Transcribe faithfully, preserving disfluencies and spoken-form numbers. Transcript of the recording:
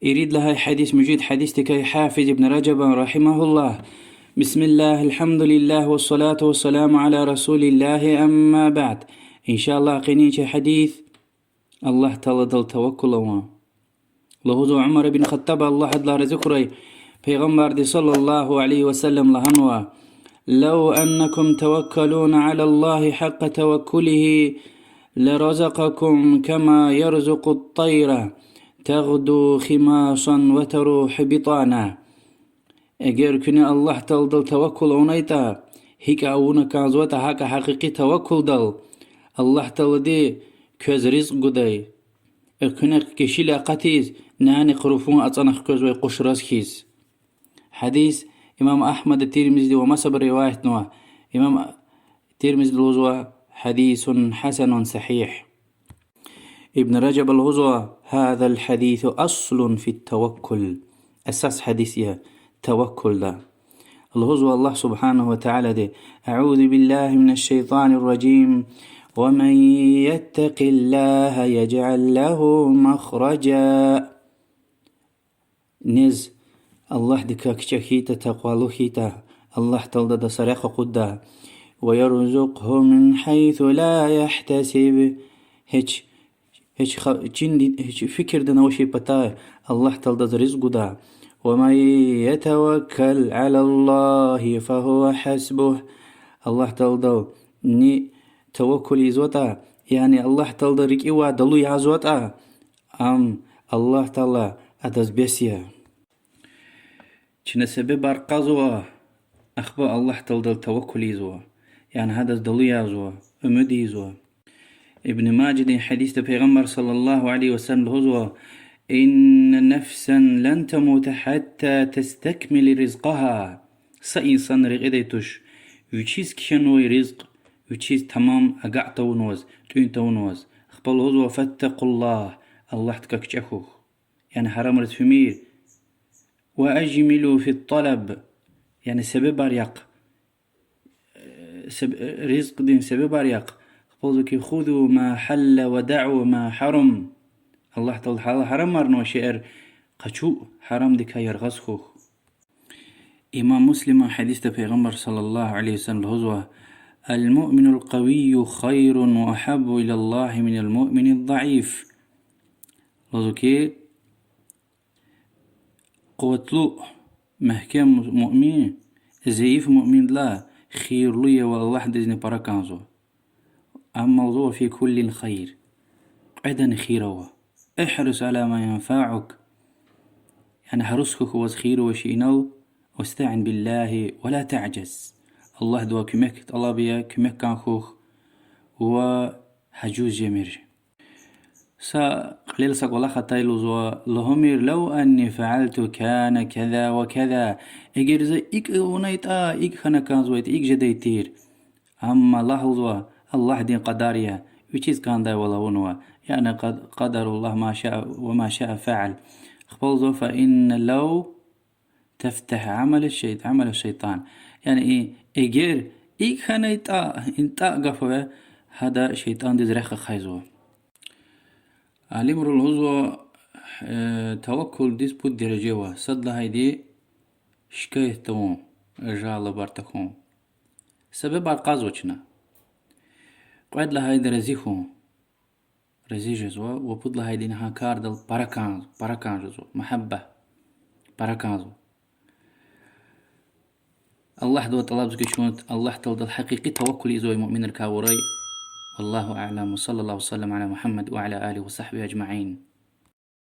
Ирид лагьай гьадис муьжуьд гьадисдикай Гьафиз ибн Ражабан, رحمه الله: بسم الله، الحمد لله، والصلاة والسلام على رسول الله، أما بعد. Иншаллагь, къенин чи гьадис: Аллагь Тааладал таваккул авун. Лугьузва Умар ибн Хаттаба, Аллагь адалай рази хьурай, Пайгъамбарди صلى الله عليه وسلم лагьанва: لو أنكم توكلون على الله حق توكله لرزقكم كما يرزق الطير تغدو خماصا وتروح بطانا. Эгер куьне Аллагь Тааладал таваккул авунайтӀа, гьикӀ авуна кӀанзаватӀа, гьакӀа гьакъикъи таваккулдал, Аллагь Таалади квез ризкь гудай, экуьнахъ гишила акъатиз, нянихъ руфун ацӀана хквезвай къуш раз хьиз. Гьадис имам Агьмада, Тирмизиди ва масабуру риваятнава. Имам Тирмизиди лугьузва: حديث حسن صحيح. Ибн Ражаба лугьузва: هذا الحديث أصل في التوكل. Асас гьадис я таваккулда. Лугьузва Аллагь سبحانه وتعالىди: أعوذ بالله من الشيطان الرجيم. ومن يتق الله يجعل له مخرجا. Нез Аллагьдикай кичӀе хьайитӀа, такъвалу хьайитӀа, Аллагь Таалади адаз рехъ акъудда. ويرزقه من حيث لا يحتسب. Гьич, гьич ха-, чинди-, гьич фикирдани авачир патай Аллагь Таалади адаз ризкь гуда. ومن يتوكل على الله فهو حسبه. Аллагь Тааладал ни таваккул ийизватӀа, яни Аллагь Тааладал рикӀивай далу язаватӀа, ам Аллагь Таала адаз бес я. Чна себебар кьазва, ахпа Аллагь Тааладал таваккул ийизва, яни гьадаз далу язва, умуд ийизва. Ибн Мажадин гьадисда Пайгъамбар صلى الله عليه وسلم лугьузва: إن نفسا لن تموت حتى تستكمل رزقها. Са инсан рекьидай туш, вичиз кхьенвай ризкь вичиз тамам агакь тавунваз, тӀуьн тавунваз. Ахпа лугьузва: فاتقوا الله, Аллагьдикай кичӀе хьухь, яни гьарамриз фимир. وأجملوا في الطلب, яни себебар яхъ, себ-, ризкьдин себебар яхъ. Ахпа лугьузва хьи: خذوا ما حل ودعوا ما حرم. Аллагь Таала гьал-, гьарамарнавай шейэр къачу, гьарамдикай яргъаз хьухь. Имам Муслиман гьадисда Пайгъамбар صلى الله عليه وسلم лугьузва: المؤمن القوي خير وأحب إلى الله من المؤمن الضعيف. Лугьузва хьи, къуватлу, мягькем муъмин зайиф муъминдилай хийирлу я ва Аллагьдизни пара кӀанзава. Амма лугьузва: في كل خير, кьведани хийир ава. احرص على ما ينفعك, яни гьарус хьухь ваз хийир авай шейинал, واستعن بالله ولا تعجز, Аллагьдивай куьмек тӀалаб ая, куьмек кӀан хьухь ва гьажуз жемир. Са кьилел са кӀвалах атай, лугьузва, лугьумир: لو أني فعلت كان كذا وكذا, эгер за икӀ авунайтӀа, икӀ хьана кӀанзавайтӀа, икӀ жедай тир. Амма лагь, лугьузва, Аллагьдин кьадар я, вичиз кӀандайвал авунва, яни قد-, قدر الله ما شاء وما شاء فعل. Ахпа лугьузва: فإن لو تفتح عمل الشيط-, عمل الشيطان. Яни и, эгер икӀ хьанайтӀа, и тӀа гаф ава, гьада шейтӀандиз рехъ ахъайзава. Алимри лугьузва, э, таваккулдиз пуд дережа ава. Сад лагьайди шикаят тавун, жалобар тахьун. Себебар кьазва чна. Кьвед лагьайди рази хьун. Рази жезва, ва пуд лагьайди гьа кардал пара кӀан, пара кӀан жезва, магьаббат, пара кӀанзава. Аллагьдивай тӀалабзава хьи чун Аллагь Тааладал гьакъикъи таваккул ийизвай муъминрикай авурай. والله أعلم، وصلى الله وسلم على محمد وعلى آله وصحبه أجمعين.